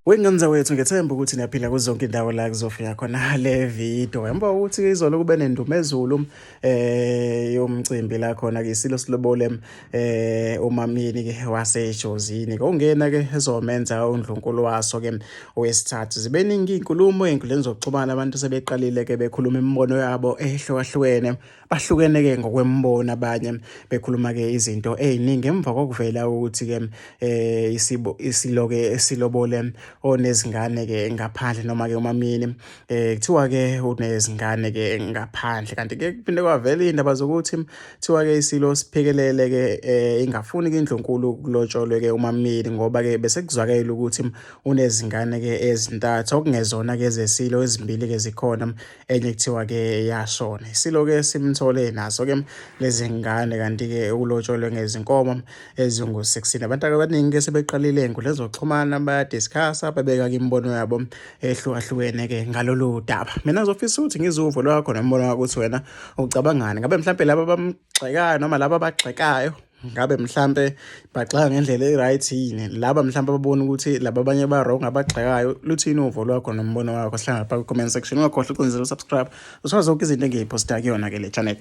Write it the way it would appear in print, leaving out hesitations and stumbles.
Wengane zawethu, ngethemba ukuthi niyaphila kuzo zonke indawo la kuzofika khona le video. Emva kokuthi izolo kube nendumezulu yomcimbi la khona ke isilo silobole uMamini ke waseJozini. Kongena ke ezomenza undlunkulu waso ke owesithathu. Zibeningi izinkulumo ezinkundleni zokuxhumana, abantu sebeqalile ke bekhuluma imibono yabo ehlukahlukene. Bahlukene-ke ngokwemibono, abanye bekhuluma-ke izinto ey'ningi emva kokuvela ukuthi-ke isibo isilo-ke esilobole onezingane-ke ngaphandle noma-ke uMamini kuthiwa-ke unezingane-ke ngaphandle. Kanti-ke kuphinde kwavela iy'ndaba zokuthi kuthiwa-ke isilo siphikelele-ke ingafuni-ke indlunkulu kulotsholwe-ke uMamini ngoba-ke bese kuzwakele ukuthi unezingane-ke ezintathu okungezona-ke ezesilo, ezimbili-ke zikhona, enye kuthiwa ke yashona. Isilo ke simthole naso ke lezi ngane, kanti ke ulotsholwe ngezinkomo ezingu-16. Abantu abaningi ke sebeqalile ey'nkundleni zokuxhumana bayadiscussa, babeka ke imibono yabo ehlukahlukene ke ngalolu daba. Mina ngizofisa ukuthi ngizwe uvo lwakho nombono wakho ukuthi wena ucabangani. Ngabe mhlampe laba abamgxekayo noma laba abagxekayo ngabe mhlampe bagxeka ngendlela e-right yini? Laba mhlampe ababona ukuthi laba abanye ba-wrong abagxekayo, luthini uvo lwakho nombono wakho? Sihlangana lapha kwi-comment section. Ungakhohlwa ucindezela u-subscribe, uthola zonke izinto engiyiphosta kuyona-ke le channel.